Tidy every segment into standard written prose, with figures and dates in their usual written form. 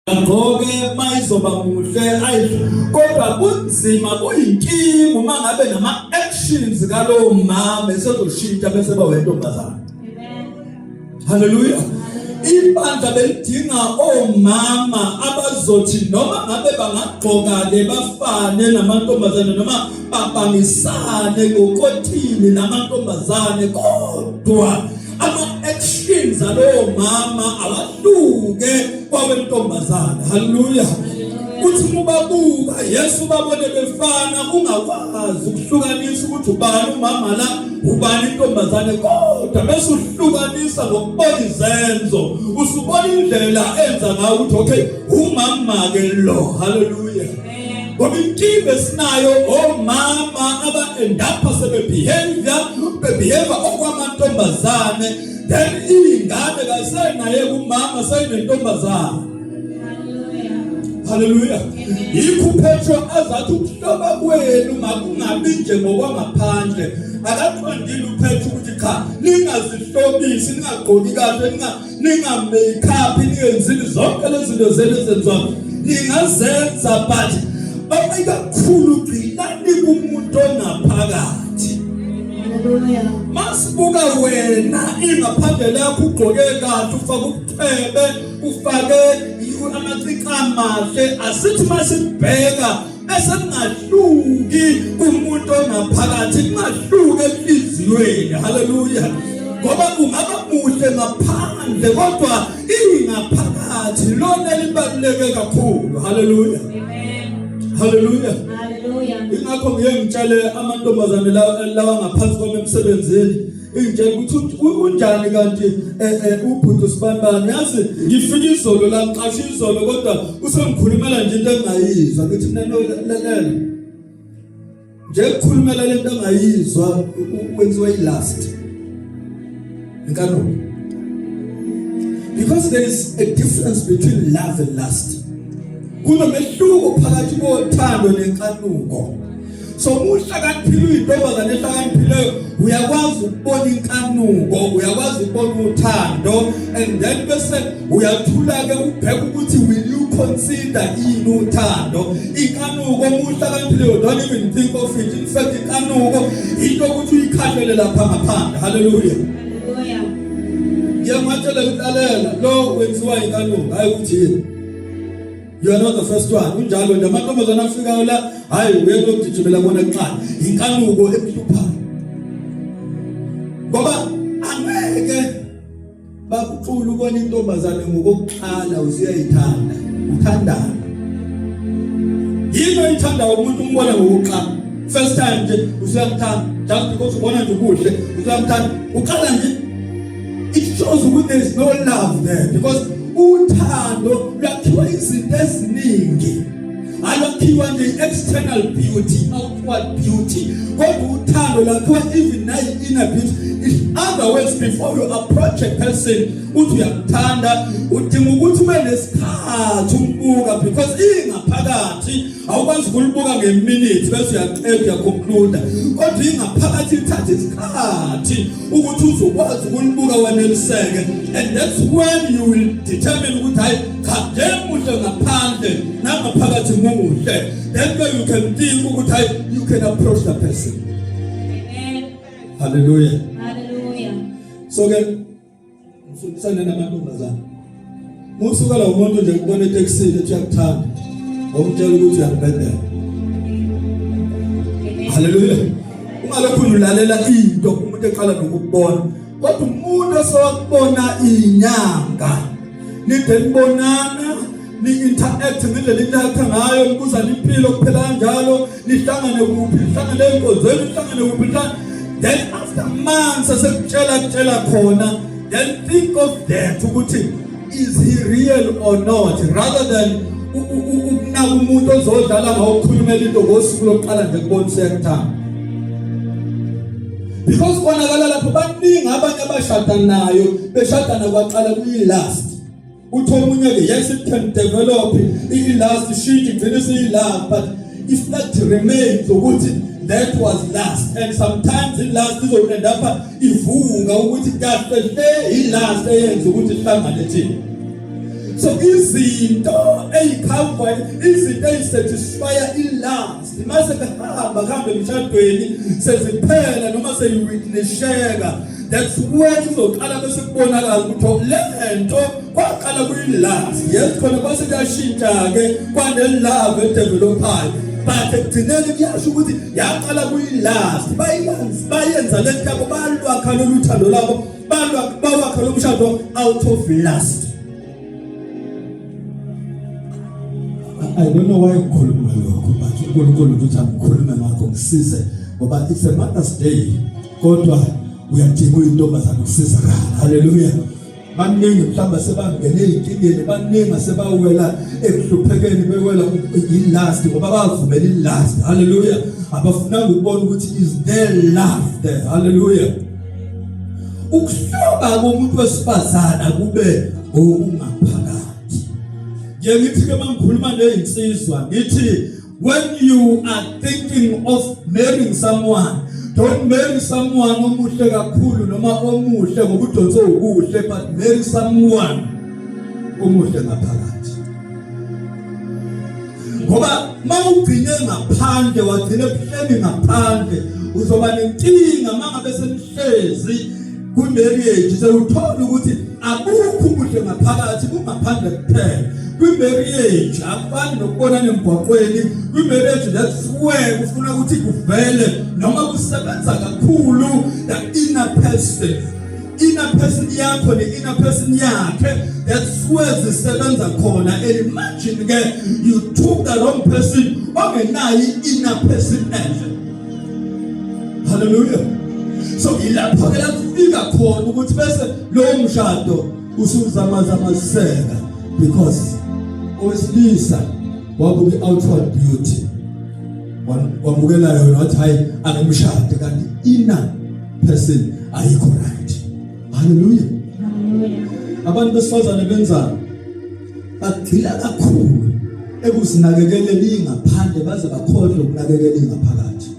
Agqoke mayizoba muhle ayi, kodwa kunzima, kuyinkinga uma ngabe nama actions kalowo mama esezoshintsha bese ba wentombazana. Haleluya. Ibandla belidinga omama abazothi noma ngabe bangagqoka ke bafane namantombazane noma babangisane ngokothini namantombazane, kodwa ama-actions alowo mama awahluke kwawentombazane. Haleluya. Uthi uma ubabuka, yes, ubabone befana, ungakwazi ukuhlukanisa ukuthi ubani umama la, ubani intombazane, kodwa bese uhlukanisa ngokubona izenzo, usubona indlela enza ngayo ukuthi okay, umama ke lo. Haleluya. Ngoba inkinga esinayo, omama aba-end up sebebehave bebehave okwamantombazane, then iy'ngane kasenaye kumama, seyinentombazane. Haleluya. Yikho uPetro azathi ukuhloba kwenu makungabi nje ngokwangaphandle. Akaqondile uPetro ukuthi cha, ningazihlobisi, ningagqoki kahle, ninga-make-up, ningenzini zonke lezi zinto zenu ezenziwa, ningazenza, but ikakhulu gcinani kumuntu ongaphakathi. Masibuka wena ingaphandle lakho, ugqoke kahle, ufake ubuthwebe, ufake amacici amahle, asithi masibheka bese kungahluki kumuntu ongaphakathi, kungahluki enhliziyweni. Haleluya. Ngoba ungaba muhle ngaphandle, kodwa ingaphakathi lona libaluleke kakhulu. Haleluya, haleluya. Hallelujah. Ingakho ngiye ngitshele amantombazane lawa ngaphansi kwami emsebenzini, ingitshela ukuthi unjani kanti ubhuti usibanibani, yazi ngifika izolo la, ngiqashe izolo, kodwa usengikhulumela nje into engingayizwa. Ngithi mina, no, lalela nje, kukhulumela lento engayizwa wenziwa i-lust, inkanuko, because there is a difference between love and lust. Kunomehluko phakathi kothando nenkanuko. So uhlakaniphile, uyintombazane ehlakaniphileyo, uyakwazi ukubona inkanuko, uyakwazi ukubona uthando, and then bese uyathula-ke, ubheke ukuthi will you consider ini, uthando, inkanuko. Uma uhlakaniphile, you don't even think of it. In fact, inkanuko into ukuthi uyikhahlele lapha ngaphandle. Haleluya. Hallelujah. Ngiyamatshela, ukulalela lo wenziwa inkanuko, hayi ukuthi yini. You are not the first one. Unjalo nje amantombazane afikayo la, hayi, uyena ogijimela kona kuqala, inkanuko emhluphayo, ngoba angeke bakuxula ubona intombazane ngokokuqala usuyayithanda. Uthandana yini oyithandayo? Umuntu umbona ngokuqala, first time nje usuyamthanda, just because ubona nje ubuhle, usuyamthanda, uqala nje. It shows ukuthi there is no love there, because uthando lwakhiwa izinto eziningi, alwakhiwa nje external beauty, outward beauty, kodwa uthando lwakhiwa even nayi-inner beauty. In other words, before you approach a person uthi uyamthanda, udinga ukuthi ube nesikhathi umbuka, because ingaphakathi awukwazi ukulibuka ngeminute bese uyaqeda, uyaconcluda, kodwa ingaphakathi lithatha isikhathi ukuthi uzokwazi ukulibuka waneliseke, and that's when you will determine ukuthi hayi cha, njengomuhle ngaphandle nangaphakathi muhle, then you can think ukuthi hayi, you can approach the person. Amen. Hallelujah. Hallelujah. So ke ngifundisane namantombazane, musuka la, umuntu nje kubona etekisini ethi uyakuthanda, ngomtshela ukuthi uyangibhedela. Amen. Haleluya. Ungalokhu ulalela into umuntu eqala nokukubona, kodwa umuntu osewakubona inyanga, nide nibonana, ni-interact ngendlela interact ngayo, nibuzana impilo kuphela kanjalo, nihlangane kuphi, nihlangane ey'nkonzweni, nihlangane kuphi, then after months esekutshela kutshela khona, then think of that ukuthi is he real or not, rather than ukunaka umuntu ozodlala ngawukhulumela into ngosuku lokuqala nje kubona useyakuthanda, because konakala lapho. Baningi abanye abashada nayo, beshadana kwaqala kuyi-lust. Uthi omunye-ke, yes, it can develop i-lust, ishintshe igcine isiyi-love, but i-fact remains ukuthi that was lust, and sometimes i-lust izo-end up ivunga ukuthi kahle hle i-lust eyenza ukuthi ihlangane thina. So izinto ezikhava, izinto ezisatisfya ilust mase kuhamba kuhambe emshadweni seziphela noma seyiwitnesseka, that's when izoqala bese kubonakala ukuthi le nto kwaqala kuyi-lust. Yes, khona kwase kuyashintsha-ke kwane-love edevelophayo, but ekugcineni kuyasho ukuthi yaqala kuyi-lust. Bayenza le nto yabo, balwakha lolu thando labo, balwa bawakha lo mshado out of lust. I don't know why ngikhuluma lokho, but uNkulunkulu uthi angikhulume ngakho, ngisize ngoba it's a Mother's Day, kodwa uyadinga uyintombazane ukusizakala. Haleluya. Baningi mhlawumbe sebangene ey'nkingeni, baningi asebawela ekuhluphekeni, bewela i-lust ngoba bavumela i-lust. Haleluya. Abafunanga ukubona ukuthi is there love there. Haleluya. Ukuhloba komuntu wesifazana kube okungaphakathi. Ngiye ngithi ke mangikhuluma nezinsizwa, ngithi when you are thinking of marrying someone, don't marry someone omuhle kakhulu noma omuhle ngokudonsa ukuhle, but marry someone omuhle ngaphakathi, ngoba mawugcine ngaphandle, wagcina ebuhleni ngaphandle, uzoba nenkinga mangabe senihlezi kwi-marriage, sewuthola ukuthi akukho ubuhle ngaphakathi, kungaphandle kuphela. Kwi-marriage akufani nokubonana emgwaqweni. Kwi-marriage, that's where kufuna ukuthi kuvele noma kusebenza kakhulu the inner person, inner person yakho ne-inner person yakhe. That's where zisebenza khona. And imagine ke you took the wrong person ongenayo i-inner person enhle. Haleluya. So ilapho ke la kufika khona ukuthi bese lowo mshado usuzamazamaziseka, because owesilisa wabuka i-outward beauty, wamukela yona, wathi hayi, angimshade, kanti inner person ayikho right. Haleluya. Abantu besifazane benzani? Bagxila kakhulu ekuzinakekeleni ingaphandle baze bakhohlwe ukunakekela ingaphakathi.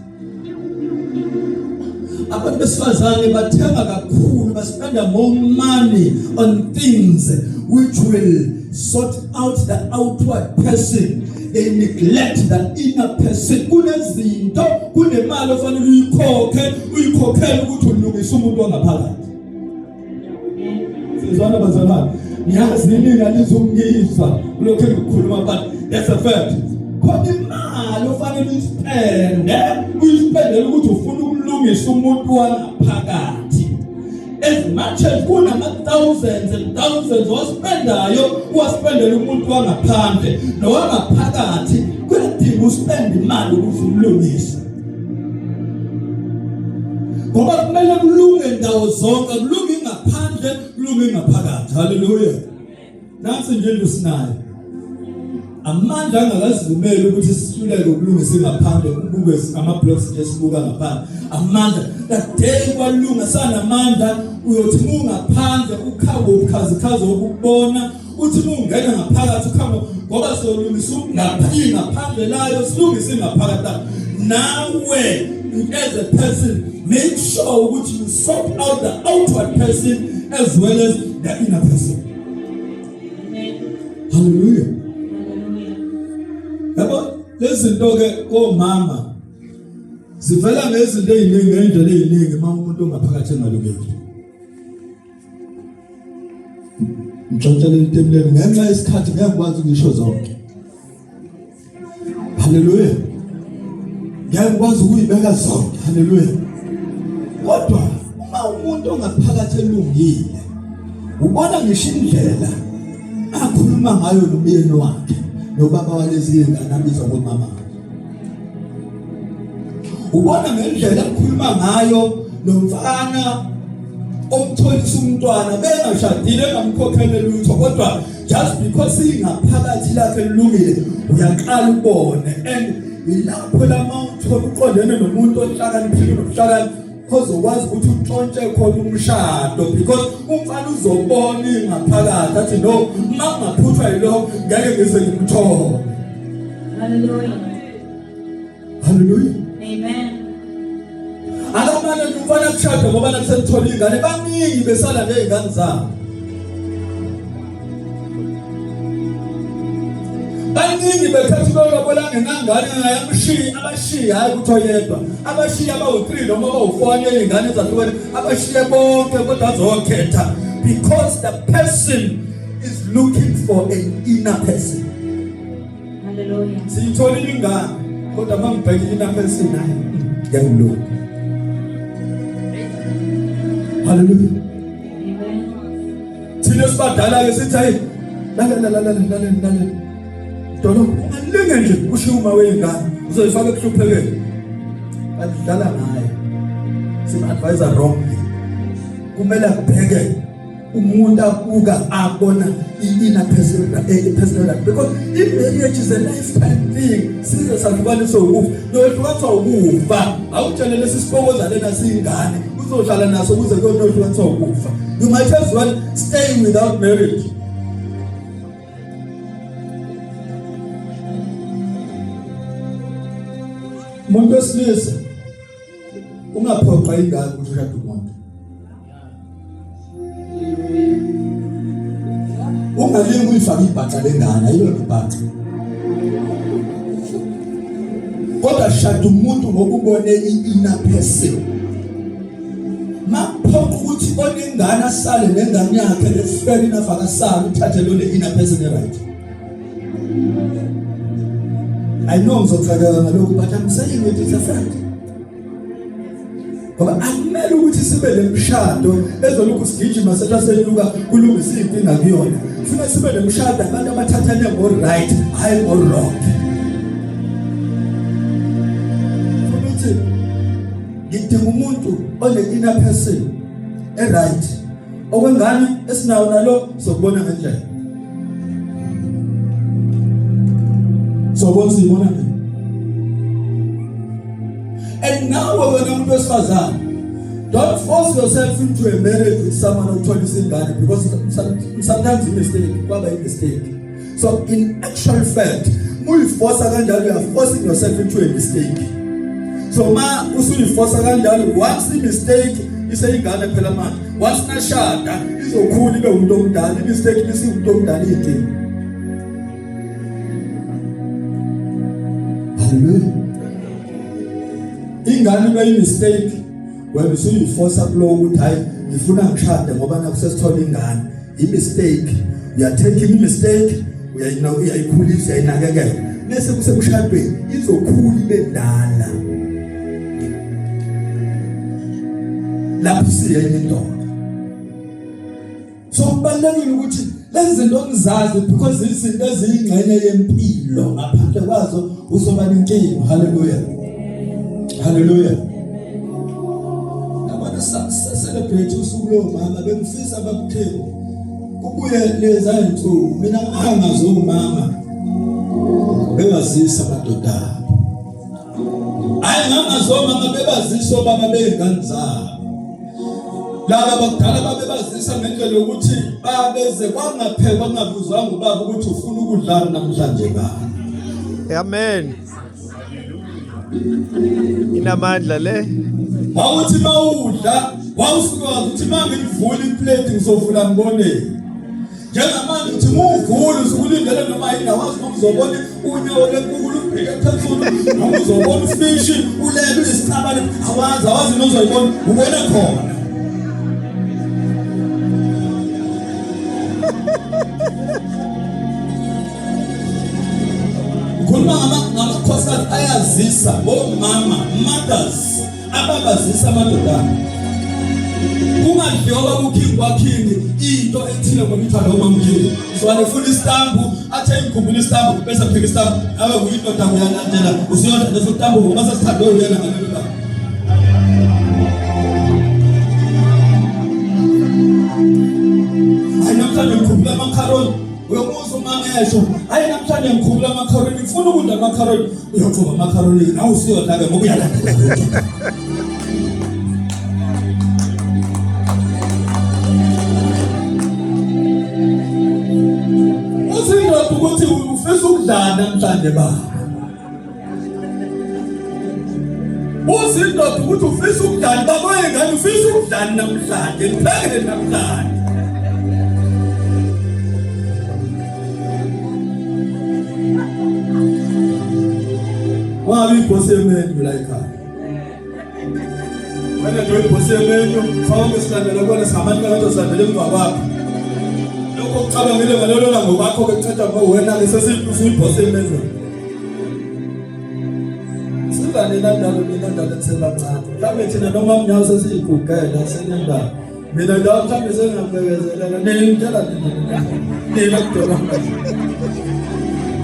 Abantu besifazane bathenga kakhulu, baspenda more money on things which will sort out the outward person. They neglect the inner person. Kunezinto, kunemali ofanele uyikhokhe, uyikhokhele ukuthi ulungise umuntu wangaphakathi. Sizwana bazalwane? Ngiyazi iningi alizungizwa kulokhu engikukhuluma, but that's a fact. Khona imali ofanele uyispende, uyispendele ukuthi ufuna ukulungisa umuntu wangaphakathi. As much as kunama-thousands and thousands owaspendayo, uwaspendela umuntu wangaphandle, nowangaphakathi kuyadinga uspende imali ukuze umlungise, ngoba kumele kulunge ndawo zonke, kulunge ngaphandle, kulunge ngaphakathi. Haleluya. Nansi nje into sinayo, amandla angakazivumeli ukuthi sihluleke ukulungisa ingaphandle. Kubuke ama-blocks nje sibuka ngaphandle, amandla kade kwalunga sanamandla. Uyothi mungaphandle ukhawe ubukhazikhazi wokubona, uthi mungena ngaphakathi ukhawe, ngoba siyolungisa ngaphandle layo, silungise ngaphakathi. Nawe as a person, make sure ukuthi you sort out the outward person as well as the inner person. Hallelujah. Yabo, lezi zinto ke komama zivela ngezinto eziningi, ngendlela eziningi, uma umuntu ongaphakathi engalungile. Ngitshontshela entemleni ngenxa yesikhathi, ngeke ngikwazi ukusho zonke. Haleluya. Ngeke ngikwazi ukuyibeka zonke. Haleluya. Kodwa uma umuntu ongaphakathi elungile, ubona ngisho indlela akhuluma ngayo nomyeni wakhe nobaba walezi ngane abizwa ngomama. Ubona ngendlela akhuluma ngayo nomfana omtholisa umntwana bengashadile, engamkhokhele lutho, kodwa just because ingaphakathi lakhe lilungile, uyaqala ubone. And ilapho lama uthola uqondene nomuntu ohlakaniphile nobuhlakani, ozokwazi ukuthi utshontshe khona umshado, because umfana uzobona ingaphakathi, athi no, uma ngingaphuthwa yilokho ngeke ngize ngimthole. Hallelujah. Haleluya. Amen. Akamane nje umfana kushada ngoba nakusenithola ingane, baningi besala nezingane zabo. Baningi bekhetha ukuyolobola ngenangane ngayamshiya abashiya hayi ukuthi oyedwa abashiya abawu-3 noma abawu-4 aney'ngane ezahlukene abashiye bonke kodwa azokhetha because the person is looking for an inner person. Hallelujah. Siyitholile ingane kodwa mangibheka i-inner person naye ngiyangilunga. Hallelujah. Amen. Thina sibadala ke sithi hayi lalela lalela lalela lalela. Dolo ungalinge nje ushiye uma wengane uzoyifaka ekuhluphekeni. Badlala ngaye. Sim advisor wrongly. Kumele abheke umuntu abuka abona i-inner personal eh, personal life because i-marriage is a lifetime thing size sahlukaniswe ukufa nohlukaniswa ukufa awutshele lesi sipokoza lena siyingane uzohlala naso kuze kuyohlukaniswa ukufa you might as well stay without marriage. Umuntu wesilisa ungaphoqa ingane ukuthi ushade umuntu. Ungalingi uyifake ibhaca lengane, ayiyona ibhaca. Kodwa shada umuntu ngoba ubone i-inner person. Makuphoqa ukuthi onengane asale nengane yakhe le fair enough akasale uthathe lo le inner person right. I know ngizoxakeka ngalokhu but I'm saying it is a fact. Ngoba akumele ukuthi sibe nemishado ezolokhu sigijima setha senyuka kulungisa inkinga kuyona. Funa sibe nemishado abantu abathathane ngo right hayi ngo wrong. Funa ukuthi ngidinga umuntu one inner person e right. Okwengane esinawo nalo sokubona ngendlela. Sobona siyibona ngendlela. And nawe wena umuntu wesifazane don't force yourself into a marriage with someone otholisa ingane because sometimes i mistake kwaba i mistake. So in actual fact muyiforsa kanjalo you are forcing yourself into a mistake. So ma usuyiforsa kanjalo once i mistake iseyingane phela manje once nashada izokhula ibe umuntu omdala i mistake isiwumuntu omdala inkinga. Hallelujah. Ingane ibe i-mistake wena usuyiforsa kulowo ukuthi hayi ngifuna ngishade ngoba nakho sesithola ingane. I-mistake. You are taking i-mistake uyayikhulisa uyayinakekela. Bese kusemshadweni izokhula ibe ndala. Lapho siyenye indoda. So kubalulekile ukuthi lezi zinto ngizazi because izinto eziyingxenye yempilo ngaphandle kwazo uzoba nenkinga. Haleluya. Haleluya. Yabona celebrate usuku lomama bengifisa babuthembu kubuye leza insuku mina angazi umama bengazisa amadoda abo. Hayi ngangazi omama bebazisa obaba bey'ngane zabo. Laba bakudala babebazisa ngendlela yokuthi babeze kwangaphekwa kungabuzwanga ubaba ukuthi ufuna ukudlani namhlanje baba. Amen. Inamandla le. Wawuthi mawudla wawusuke wazi ukuthi mangilivula iplate ngizovula ngiboneni. Njengamanje uthi muwuvula usukulindele noma yini awazi noma uzobona unyawo lwenkukulu ubheke phezulu noma uzobona ufishi ulele uyisicabane awazi awazi noma uzoyibona ubone khona. Ngikhuluma ngamakhosikazi ayazisa omama mothers ababazisa amadodana kungadliwa kuking kwaking into ethile ngoba ithanda umamkhulu so anifuna isitambu athe ngikhumbula isitambu bese phika isitambu nawe uyindoda uyalandela usuyodla leso sitambu ngoba sesithandwe uyena ngalelo langa. Hayi namhlanje ngikhumbula amakharoni uyomuzwa uma ngesho hayi namhlanje ngikhumbula amakharoni ngifuna ukudla amakharoni uyogqoka amakharoni nawe usuyodla ke ngoba uyalandela. Uzindoda ukuthi ufisa ukudlala namhlanje baba. Uzindoda ukuthi ufisa ukudlala baba wengane ufisa ukudlala namhlanje ngiphekele namhlanje. Ungabi ibhosi yemenyu la ekhaya. Wena nje ibhosi yemenyu, sonke silandela kuwena singabantu kodwa silandela emva kwakho. Lokho okucabangile ngalelo langa ngokwakho ke kuceda ngoba wena ke sesiyibhosi yemenyu. Siza nina ndalo nina ndalo nisebancane. Mhlawumbe thina noma mnyawo sesiyigugela senendaba. Mina ndawo mhlawumbe sengiyabekezelela ningitshela nina nina kudala.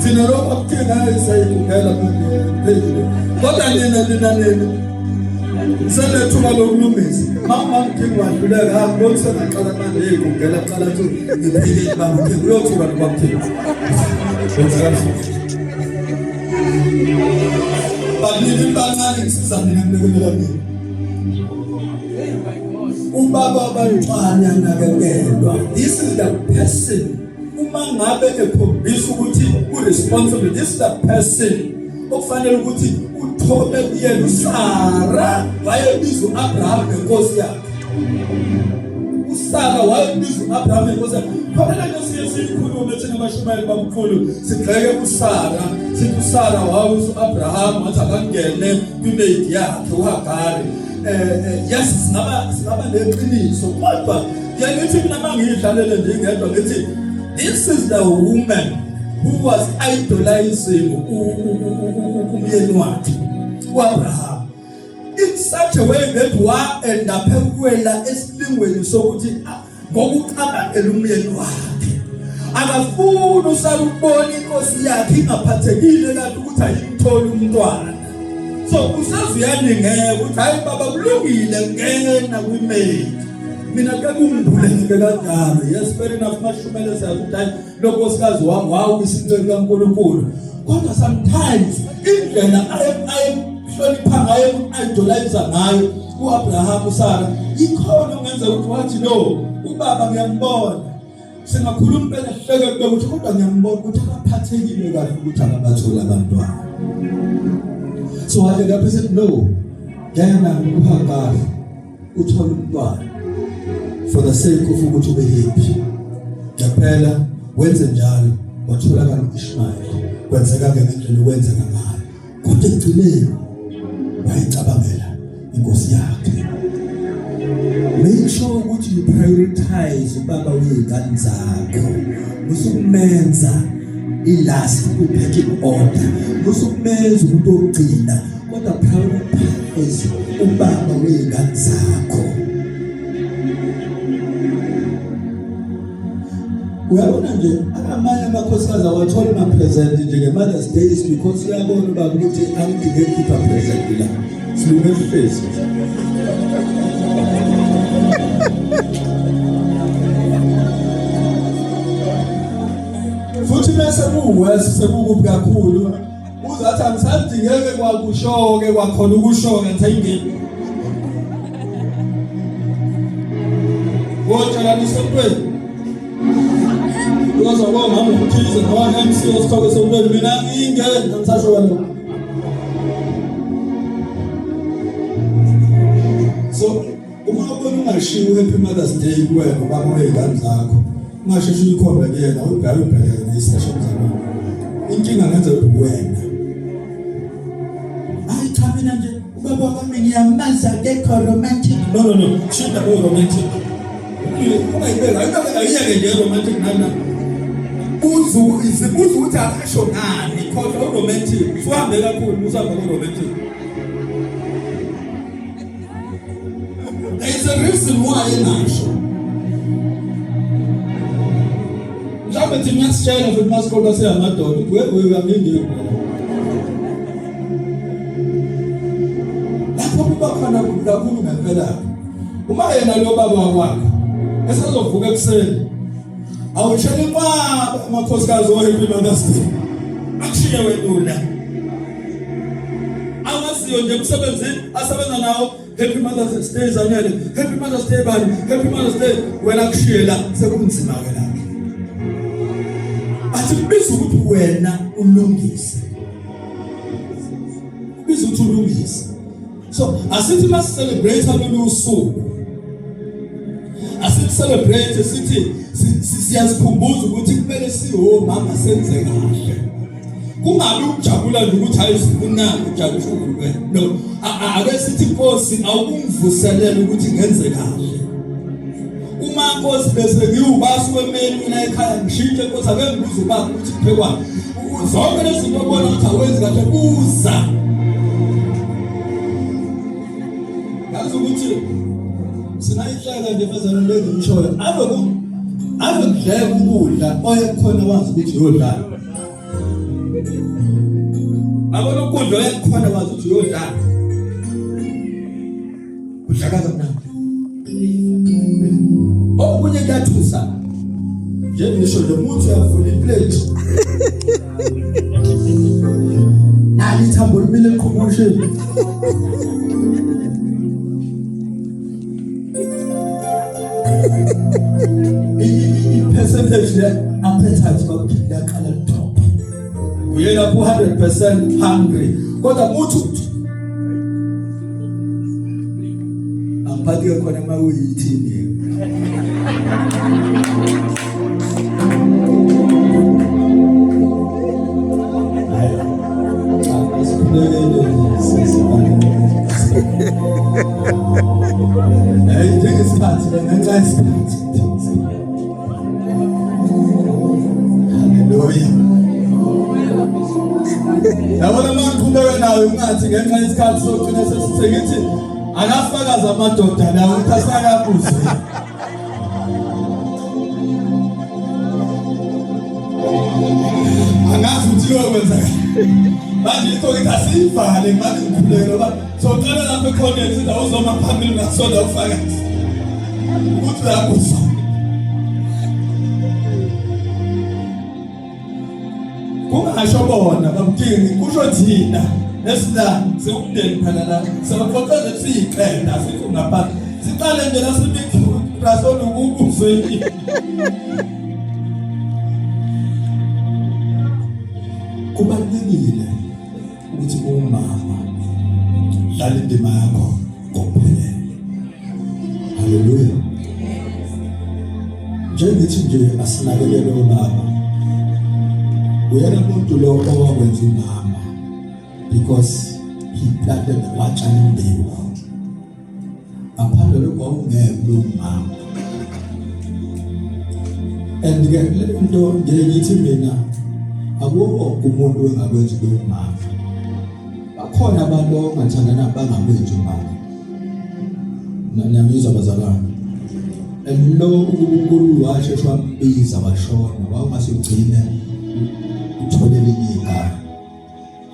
Thina lokho akuthenga sayigugela manje. Kodwa nina nina nina senethuba lokulungisa. Mama ngidinga wadluleka ngibona sengaqala manje igugela qala thi ngiphilile baba uyothuka nobamthini. Wenza kahle. Baningi bancane ngisiza mina ngibekela mina. Ubaba wabantwana anakekelwa. This is the person uma ngabe ekhombisa ukuthi u-responsible this is the person okufanele ukuthi uthome kuyena uSara wayebiza uAbraham ngenkosi yakhe uSara wayebiza uAbraham ngenkosi yakhe khona lento siye siyikhulume thina abashumayeli bamkhulu sigxeke uSara sithi uSara wawusa uAbraham wathi akangene kwimaid yakhe uHagari yes singaba singaba neqiniso kodwa ngithi mina mangiyidlalele nje ngedwa ngithi this is the woman who was idolizing umyeni wakhe uAbraham in such a way that wa end up ekuwela esilingweni sokuthi ngokucabangela umyeni wakhe akafuni usalubona inkosi yakhe ingaphathekile kanti ukuthi ayimtholi umntwana so usezuyaningeka ukuthi hayi baba kulungile ngena kwimaid mina ke kungibuleke kanjalo yes fair enough mashumele siyazi ukuthi hayi lo nkosikazi wami wawisa inceku kaNkulunkulu kodwa sometimes indlela ayehlonipha ngayo idolize ngayo uAbraham uSara ikhona ongenza ukuthi wathi no ubaba ngiyambona singakhuluma impela sihleke kube ukuthi kodwa ngiyambona ukuthi akaphathekile kahle ukuthi akabatholi abantwana so wathi lapho esethi no ngena kuHagari uthole umntwana for the sake of ukuthi ube happy ngempela wenze njalo watholakala u-Ishmael kwenzeka-ke ngendlela okwenzeka ngayo kodwa ekugcineni wayicabangela inkosi yakhe make sure ukuthi you prioritize ubaba wey'ngane zakho musukumenza i-last kwi-packing order musukumenza umuntu wokugcina kodwa prioritize ubaba wey'ngane zakho Uyabona nje amanye amakhosikazi awatholi ma-present nje nge-Mother's Day is because uyabona ubaba ukuthi angidinge kukhipha present la. Silunge hlezi. Futhi bese kuworse sekukubi kakhulu. Uzathi angisadingeke kwakusho-ke kwakhona ukusho-ke ngithengeni. Wotshela esontweni. Uyoza komama umkhize noma MC osithoke esontweni mina ngingena ngisasho kanje. So uma ubona ungashiwo Happy Mother's Day kuwena ubaba wey'ngane zakho ungasheshe uyikhombe kuyena ubheke ubheke nesesho mzalwane. Inkinga ngenza ukuthi wena. Hayi cha mina nje Ubaba wami ngiyamazi akekho romantic. No no no, shinda ko romantic. Ungayibeka, ayibeka ayiyeke nje romantic nana. Uzu izibuza ukuthi akasho ngani, khohlwa uromantic. Uhambe kakhulu usahamba ku romantic. There is a reason why engasho. Mhlawumbe thina uyasitshela futhi masikolwa siyamadoda ukuthi wewe uyangingeni. Lapho kuba khona kubi kakhulu ngempela. Uma yena lo baba wakwakhe esazovuka ekuseni awushela inqwaba amakhosikazi ohappy Mother's Day akushiye wena awaziyo nje emsebenzini asebenza nawo Happy Mother's Day Zanele Happy Mother's Day bani Happy Mother's Day wena kushiye la sekunzima ke la athi kubiza ukuthi wena ulungise kubiza ukuthi ulungise so asithi masi celebrate lolu suku asithi celebrate sithi siyazikhumbuza ukuthi kumele siwomama senze kahle. Kungabi ukujabula nje ukuthi hayi sifuna ujabulwe. No, ake sithi Nkosi awukungivuselela ukuthi ngenze kahle. Uma Nkosi bese ngiwubasi wemeli mina ekhaya ngishintshe Nkosi ake ngibuze ubaba ukuthi kuphekwa. Zonke lezi zinto obona ukuthi awenzi kahle buza. Yazi ukuthi sinayinhlaka nje fazana le ngishoyo. Ave ku ave kudleka ukudla oyekhona wazi ukuthi uyodlala. Ngabona ukudla oyekhona wazi ukuthi uyodlala. Kudlaka kamnandi. Okunye kuyathusa. Njengisho nje umuntu uyavula iplate. Nali ithambo limile eqhumusheni. I-percentage le appetite bakuphinde yaqala litop. Uye lapho 100% hungry. Kodwa muthi angiphathi khona uma uyithini. Hayi njengesikhathi ngenxa yesikhathi. Haleluya. Yabona uma ngiqhubeka nayo ungathi ngenxa yesikhathi sogcina sesithi akafakaza amadoda la ukuthi asakabuze. Angazi ukuthi kuyokwenzeka. Manje into ngithi asiyivale manje ngikhuleke ngoba soqala lapha ekhoneni sithi awuzoma phambili ngasona ufakazi. Ukuthi uyakuzwa. Kungasho bona bamdingi kusho thina esila siwumndeni phela la sibaxoxele siyiqeda asikho ngaphansi siqale nje la simikhrasona ukuzwe Kubalulekile ukuthi umama dlala indima yakho ngokuphelele. Haleluya. Njengithi nje asinakekele ubaba. Uyena muntu lo owakwenza umama because he planted watshala imbewu. Ngaphandle lokho wawungeke ube umama. And ke le nto ngiye ngithi mina akukho umuntu engakwenza ube umama. Bakhona abantu ongathandana bangakwenzi umama. Niyangizwa bazalwane. And lo uNkulunkulu washeshe wambiza washona wawungase ugcine uthole elinye igama.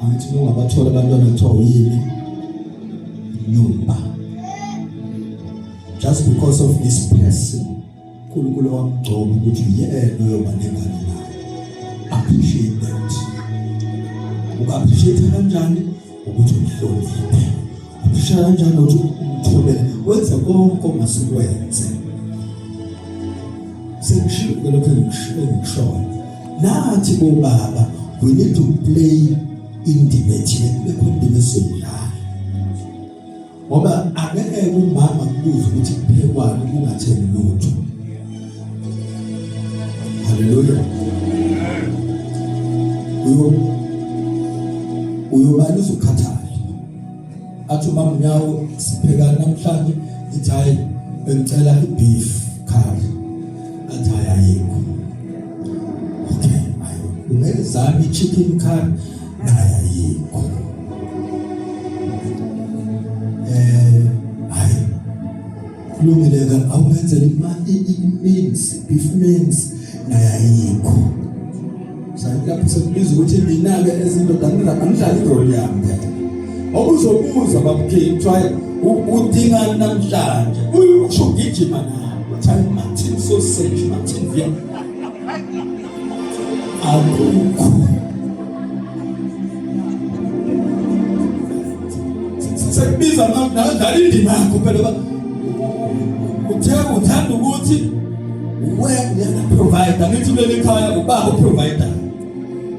Angithi uma ungabathola abantwana kuthiwa uyini? Nyumba. Just because of this person uNkulunkulu wamgcoba ukuthi uyena oyoba nengane naye. Appreciate that. Uku-appreciate kanjani? Ukuthi umhloniphe. Appreciate kanjani ukuthi umthobele, wenze konke ongasikwenze. Sengishilo lokho engikushoyo. Nathi bobaba we need to play indima ethile, kube khona indima esizoyidlala. Ngoba angeke umama kubuze ukuthi kuphekwani ungathengi lutho. Haleluya. Uyo uyobani uzokhathala. Athi umama unyawo siphekani namhlanje ngithi hayi bengicela i-beef curry. Athi hayi ayikho. Okay, hayi ungezami i-chicken curry nayo ayikho. Eh hayi kulungile ke awungenzela i-mince beef mince nayo ayikho. Sathi lapho sekubiza ukuthi mina-ke ezindoda angidlali irole yami phela. Okuzobuza babukhe kuthiwa udingani namhlanje usho ugijima nawe uthi hayi Martin sausage Martin via akukho sekubiza ngadlala indima yakho phela uthe uthanda ukuthi wena uyena provider ngithi kuleli khaya ubaba uprovider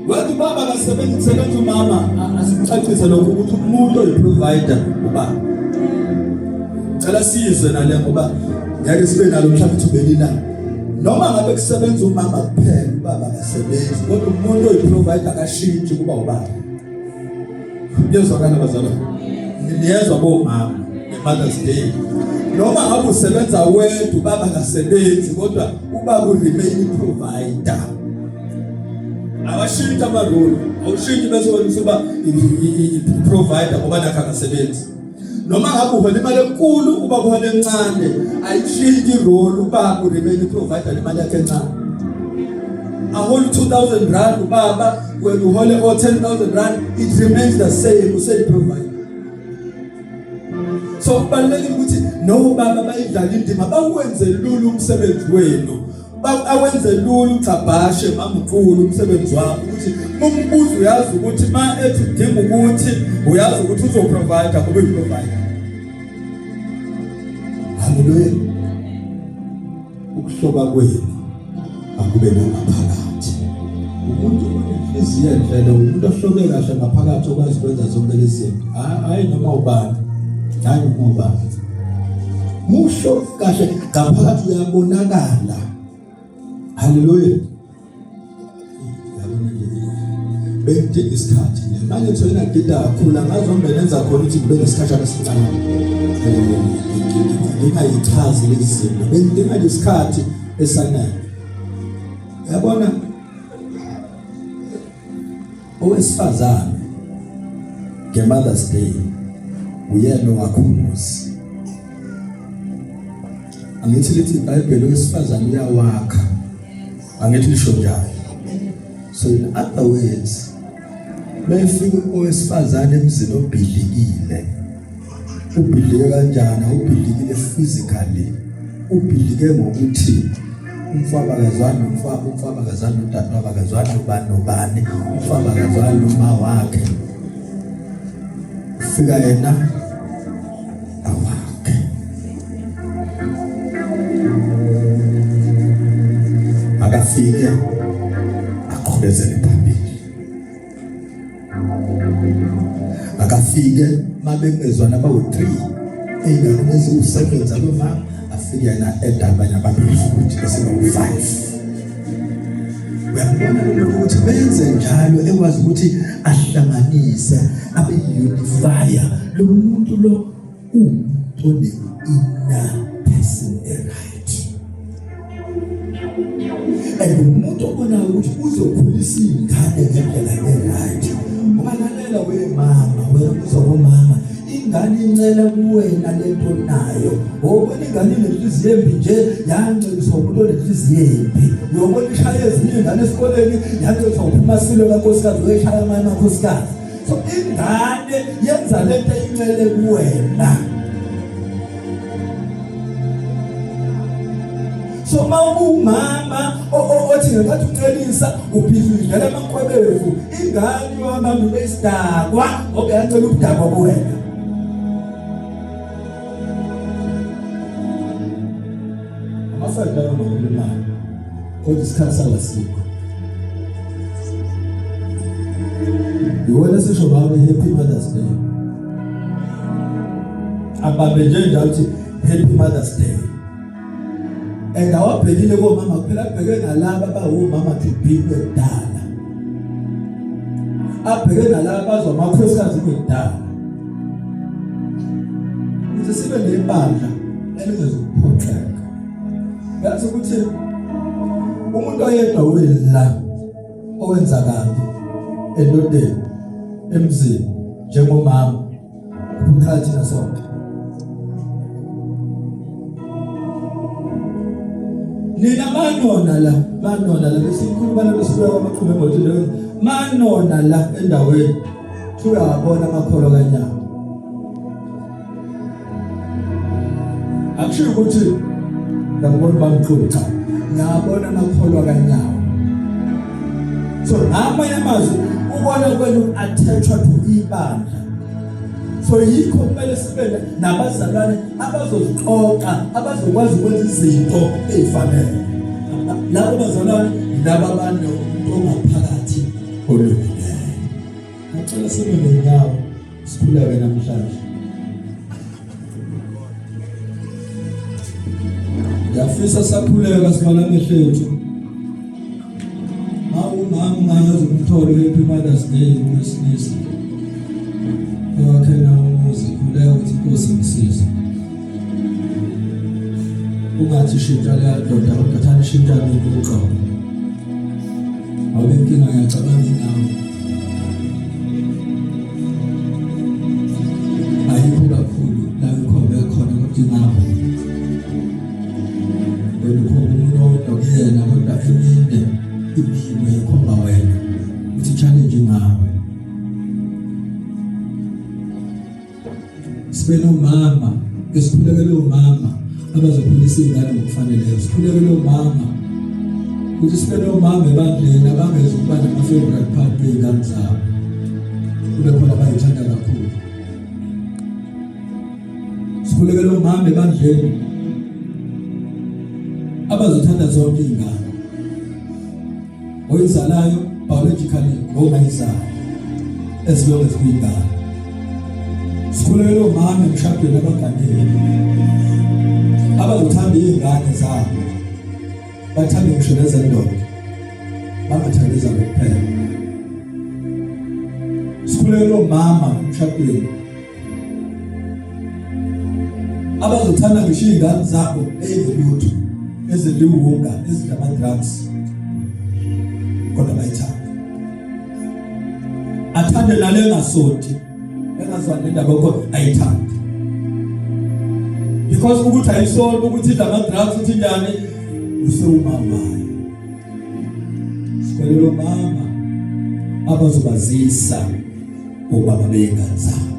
Wathi ubaba akasebenzi kusebenza umama asikucacise lokho ukuthi umuntu oyi-provider ubaba. Cela sizwe nale ngoba ngeke sibe nalo mhlawumbe ithuba elilanga. Noma ngabe kusebenza umama kuphela, ubaba akasebenzi, kodwa umuntu oyi-provider akashintshi kuba ubaba. Kuyezwakala bazalwane? Niyezwa bomama nge-Mother's Day. Noma ngabe usebenza wedwa ubaba akasebenzi, kodwa ubaba u-remain provider. Awashintshi ama-role, awushintshi bese wena usuba i-provider ngoba nakho akasebenzi. Noma ngabe uhola imali enkulu ubaba uhola encane, ayishintshi i-role, ubaba u-remain provider nemali yakhe encane. Ahola 2000 rand ubaba, wena uhole o 10000 rand, it remains the same, useyi-provider. So kubalulekile ukuthi nobaba bayidlala indima, bawenze lula umsebenzi wenu, awenze lula ugcabhashe mamkhulu umsebenzi wakho, ukuthi umbuzo uyazi ukuthi ma ethi udinga ukuthi uyazi ukuthi uzoprovide ngoba uyi-provider. Haleluya. Ukuhloba kwenu akube nangaphakathi. Umuntu onenhliziyo enhle lo, umuntu ohlobe kahle ngaphakathi okwazi ukwenza zonke lezi zinto. Hayi noma ubani, hayi noma ubani. Musho kahle ngaphakathi uyabonakala. Haleluya. Bengidinga isikhathi le manje ngithole ngagida kakhulu, angazi noma benenza khona ukuthi ngibe nesikhashana esincane ngingayichazi lezi zinto. Bengidinga nje isikhathi esanele. Yabona owesifazane nge-Mother's Day uyena owakha umuzi. Angithi lithi iBhayibheli owesifazane uyawakha, angithi lisho njalo. So in other words, mayefika owesifazane emzini obhidlikile, ubhidlike kanjani? Ubhidlikile physically, ubhidlike ngokuthi umfaba akazwani nomfaba, umfaba akazwani nodadewabo, akazwani nobani nobani, umfaba akazwani noma wakhe. Ufika yena awakhe. Akafike aqhubezele phambili. Akafike mabengezwana bawu-3 ey'nganeni eziwu-7 zalomama, afike yena edabanye ababili futhi bese bawu-5. Uyabona lo muntu ukuthi benze njalo ekwazi ukuthi ahlanganise abe unifier. Lo muntu lo uwumuntu one-inner person e-right, and umuntu obonayo ukuthi uzokhulisa iy'ngane ngendlela e-right. Ngoba lalela wemama, wena uzwa komama, ingane incela kuwena lento nayo. Wobona ingane inenhliziyo embi nje, yanceliswa umuntu onenhliziyo embi. Uyobona ishaya ezinye iy'ngane esikoleni, yanceliswa uphuma silo kankosikazi, uyeshaya amanye amakhosikazi. So ingane yenza lento eyincele kuwena. So uma uwumama othi ngenkathi uncelisa ubhizi udlala amankwebevu, ingane yohamba ube isidakwa ngoba yancela ubudakwa kuwena. Amasayidi angakhulumayo kodwa isikhathi sawasikho. Iwona sisho ngawo Happy Mother's Day. Abambe nje njalo ukuthi Happy Mother's Day. And awabhekile komama kuphela, abheke nalaba abawomama to be kwedala. Abheke nalaba abazwa amakhosikazi kwedala. Ukuthi sibe nebandla elingezukuphoxeka. Yazi ukuthi umuntu oyedwa wela owenza kabi endodeni emzini njengomama uphutha thina sonke. Nina manona la, manona la besikhuluma la besibuya kwamaqhume emoto manona la endaweni uyawabona amakholwa kanyawo. Akusho ukuthi ngiyabona bamkhulu, cha, ngiyabona amakholwa kanyawo. So ngamanye amazwi ubona kwenu attachwa to ibandla. So yikho kumele sibe nabazalwane abazozixoxa, abazokwazi ukwenza izinto ezifanele. Labo bazalwane laba banomuntu ongaphakathi olungileyo. Ngicela sibe nendawo sikhuleke namhlanje. Ngiyafisa sakhuleka sivala amehlo ethu. Mawumama ungazi umtholo Happy Mother's Day wesilisa. Wakhe nawo umuzi khuleka ukuthi inkosi imsize. Ungathi shintsha leya ndoda kodwa thana shintsha mina uqobo. Awube inkinga ngiyacabanga inawe. Ayikho kakhulu la ikhombe khona kodwa ingapha. Wena ukhomba umuntu owodwa kuyena kodwa emine iminwe ikhomba wena. Uthi challenge ngawe. Sibe nomama, esikhulekele omama abazokhulisa iy'ngane ngokufaneleyo. Sikhulekele omama ukuthi sibe nomama ebandleni abangezi ukuba nama-favorite part bey'ngane zabo, kube khona abayithanda kakhulu. Sikhulekele omama ebandleni abazothanda zonke iy'ngane oyizalayo biologically ngongayizali as long as kuyingane. Sikhulekele omama emshadweni abaganile abazothanda iy'ngane zabo, bathande ngisho nezendoda, bangathandi zabo kuphela. Sikhulekele omama emshadweni abazothanda ngisho iy'ngane zabo ey'ngelutho, eziliwunga, ezidla ama-drugs, kodwa bayithanda. Athande nale engasonti, engazwani nendaba yakho, ayithande because ukuthi ayisonto, ukuthi idla ama-drugs, ukuthi njani, usewumamayo. Sikhwelele omama abazobazisa obaba bey'ngane zabo,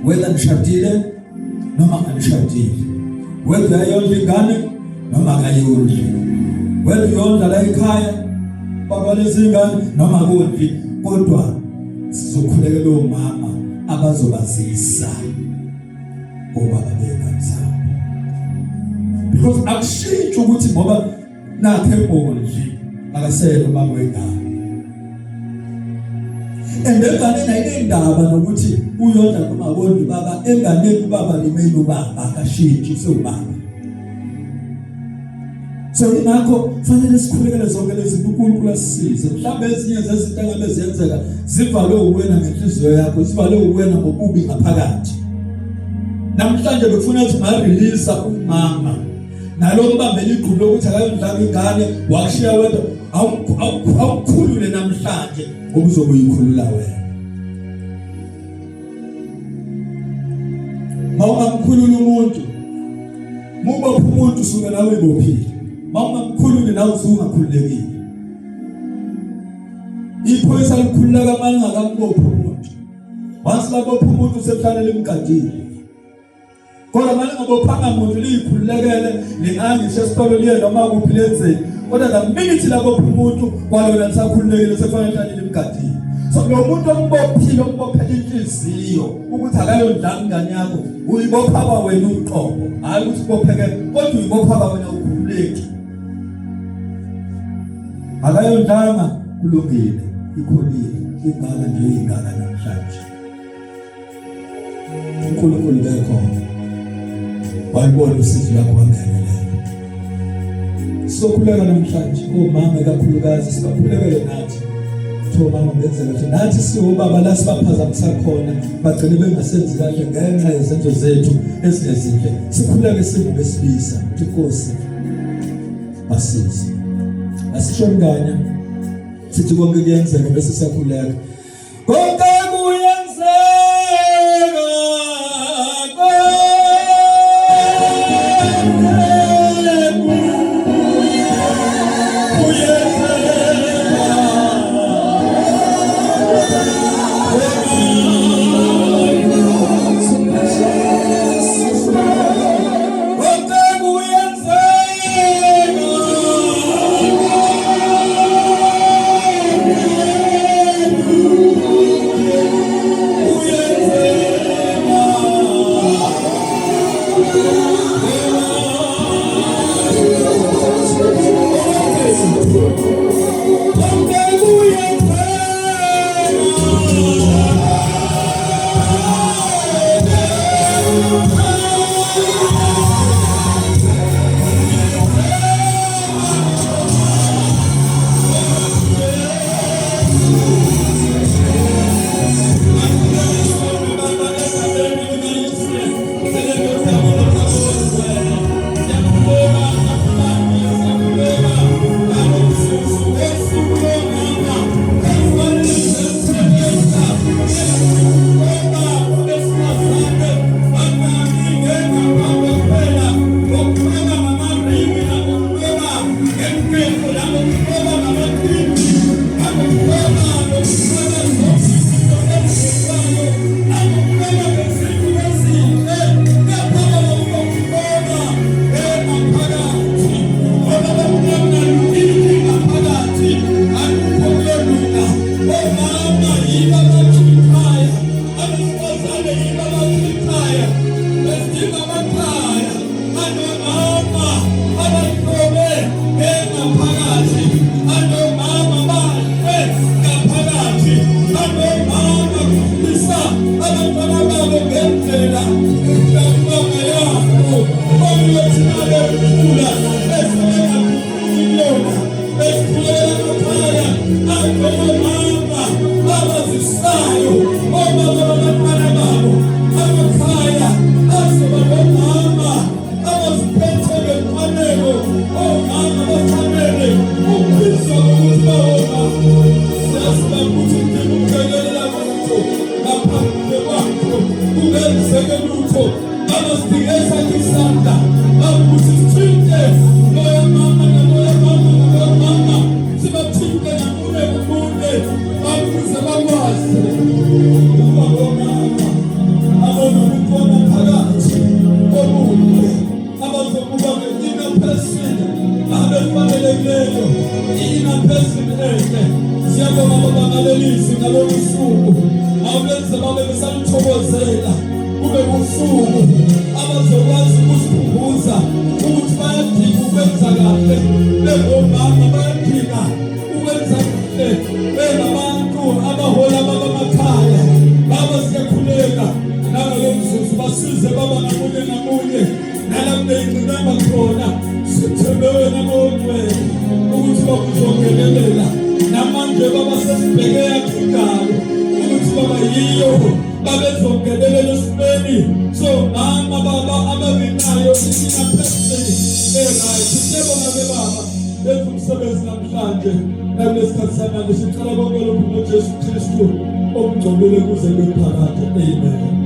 whether nishadile noma anishadile, whether uyayondla ingane noma akayondli, whether uyondla la ekhaya baba lezingane noma akondli, kodwa sizokhulekela omama abazobazisa obaba bey'ngane zabo, because akushintshi ukuthi ngoba nakhe mondli akasele ubaba wengane. And enganeni ayinendaba nokuthi uyondla noma akondli ubaba, enganeni ubaba limele ubaba, akashintshi, usewubaba. So ingakho fanele sikhulekele zonke lezi zinto, uNkulunkulu asisize. Mhlawumbe ezinye zezinto engabe ziyenzeka zivalwe uwena ngenhliziyo yakho, zivalwe uwena ngobubi ngaphakathi. Namhlanje bekufuna ukuthi ungarelease umama nalo mbambela igqubu lokuthi akayondlanga ingane, wakushiya wedwa, awukhulule namhlanje ngoba uzobe uyikhulula wena. Mawungamkhulula umuntu, mubopha umuntu usuke nawe uyibophile. Mawungamkhululi nawe usuke ungakhululekile. Iphoyisa likhululeka uma lingakambophi umuntu. Once labopha umuntu usekuhlale limgadile. Kodwa manje ngabophanga muntu liyikhululekele, lingangisho esitolo liye noma kuphi lenzeni. Kodwa the minute labopha umuntu kwalona lisakhululekile, sekufanele lihlale limgadile. So lo muntu ombophile, ombophela inhliziyo ukuthi akayondlanga ingane yakho, uyibopha kwawena uqobo, hhayi ukuthi ubopheke, kodwa uyibopha kwawena, ukhululeki. Akayondlanga, kulungile, ikhulile, ingaka nje ingaka namhlanje. uNkulunkulu bekhona walibona usizi lwakho wangenelela. Sizokhuleka namhlanje omama ikakhulukazi, sibakhulekele nathi ukuthi omama benze kahle, nathi siwobaba la sibaphazamisa khona bagcine bengasenzi kahle ngenxa yezenzo zethu ezingezinhle. Sikhuleke singobesilisa ukuthi Nkosi basize. Asisho mngane sithi konke kuyenzeka bese siyakhuleka. Konke kuyenzeka, konke kuyenzeka. Kungaphumelela lutho ngaphandle kwakho, kungenzeke lutho. Baba, sidinge sakho isandla, Baba, ukuthi sithinte loya mama naloya mama naloya mama, sibathinte ngamunye ngamunye, Baba, ukuze bakwazi ukuba ngomama abanobuntwana phakathi obuhle, abazokuba nge-inner person abefanelekileyo, i-inner person enhle. Siyabonga, Baba, ngalelizwi ngalolu suku. Awulenze babe besalithokozela, kube kusuku abazokwazi ukusikhumbuza ukuthi bayadinga ukwenza kahle bengomama, bayadinga ukwenza kahle bengabantu abahola babamakhaya. Baba, siyakhuleka nangalo mzuzu, basize, Baba, ngamunye ngamunye nala kuneyingqinamba khona. Sithembe wena ngongcwele ukuthi bakuzongenelela namanje, Baba. Sesibheke yakho ingalo ukuthi, Baba, yiyo babezongenelela esimeni so mama, Baba, ababenayo i-inner person e-right. Siyabonga ke, Baba, benza umsebenzi namhlanje nakulesikhathi samanje. Sicela konke lokhu ngoJesu Kristu omgcobile kuze kube phakade. Amen.